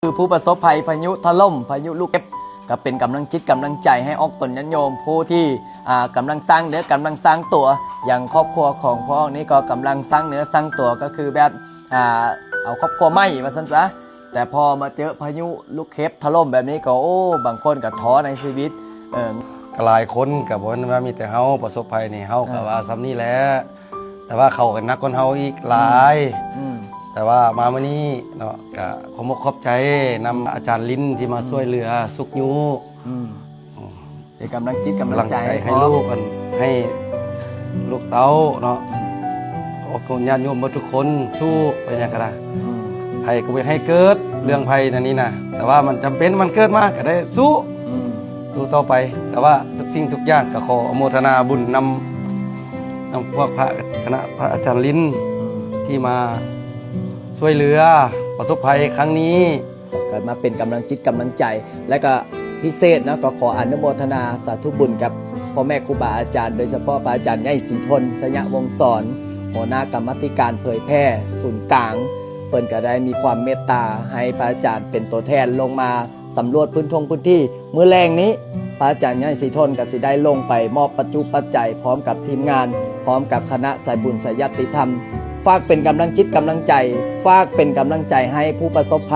ຄືຜູ້ປະສົບໄພພາຍຸຖະຫຼົ່ມ, ພາຍຸລູກເຫັບ ກໍເປັນກຳລັງຈິດກຳລັງໃຈໃຫ້ອອກຕົນຍາດໂຍມຜູ້ທີ່ ອ່າ ກຳລັງສ້າງເນື້ອກຳລັງສ້າງຕົວ. ຢ່າງຄອບຄົວຂອງພວກນີ້ກໍກຳລັງສ້າງເນື້ອສ້າງຕົວ ກໍຄືແບບ ອ່າ ເອົາຄອບຄົວໃໝ່ວ່າຊັ້ນຊະ. ແຕ່ພໍມາເຈີພາຍຸລູກເຫັບຖະຫຼົ່ມແບບນີ້ກໍ ໂອ້ ບາງຄົນກໍທໍ້ໃນຊີວິດ. ເອີ ກໍຫຼາຍຄົນ ກໍບໍ່ແມ່ນວ່າມີແຕ່ເຮົາປະສົບໄພນີ້ ເຮົາກໍ ເອີ ວ່າສ່ຳນີ້ແຫຼະ. ແຕ່ວ່າເຂົາກໍໜັກກວ່າເຮົາອີກຫຼາຍ. ອືມ ແຕ່ວ່າມາມື້ນີ້ເນາະ ກໍຂອບອົກຂອບໃຈນຳອາຈານລິນທີ່ມາ ອືມ ຊ່ວຍເຫຼືອຊຸກຍູ້. ອືມ ເປັນກຳລັງຈິດກຳລັງໃຈໃຫ້ລູກ ໃຫ້ລູກເຕົ້າເນາະ ອອກຕົນຍາດໂຍມເບິດທຸກຄົນ ສູ້ໄປຫຍັງກໍໄດ້. ອືມ ໃຜກໍບໍ່ໃຫ້ເກີດເລື່ອງໄພນັ້ນນີ້ນະ ແຕ່ວ່າມັນຈຳເປັນ ມັນເກີດມາກໍໄດ້ສູ້. ອືມ ສູ້ຕໍ່ໄປ. ແຕ່ວ່າທຸກສິ່ງທຸກຢ່າງກໍຂໍອະໂມທະນາບຸນນຳ ນຳພວກພະ ຄະນະພະອາຈານລິນ ອືມ ທີ່ມາຊ່ວຍເຫຼືອປະສົບໄພຄັ້ງນີ້ ກໍມາເປັນກຳລັງຈິດກຳລັງໃຈ ແລະກໍພິເສດເນາະ ກໍຂໍອະນຸໂມທະນາສາທຸບຸນກັບພໍ່ແມ່ຄູບາອາຈານ ໂດຍສະເພາະພະອາຈານໃຫຍ່ສີທົນ ໄຊຍະວົງສອນ ຫົວໜ້າກຳມາທິການເຜີຍແຜ່ສູນກາງ. ເພິ່ນກໍໄດ້ມີຄວາມເມດຕາໃຫ້ພະອາຈານເປັນຕົວແທນລົງມາ ສຳຫຼວດພື້ນທົ່ງພື້ນທີ່. ມື້ແລງນີ້ ພະອາຈານໃຫຍ່ສີທົນກໍຊິໄດ້ລົງໄປມອບປັດຈຸປັດໄຈ ພ້ອມກັບທີມງານ ພ້ອມກັບຄະນະສາຍບຸນສາຍຍາດຕິທຳ ຝາກເປັນກຳລັງຈິດກຳລັງໃຈ ຝາກເປັນກຳລັງໃຈໃຫ້ຜູ້ປະສົບໄພ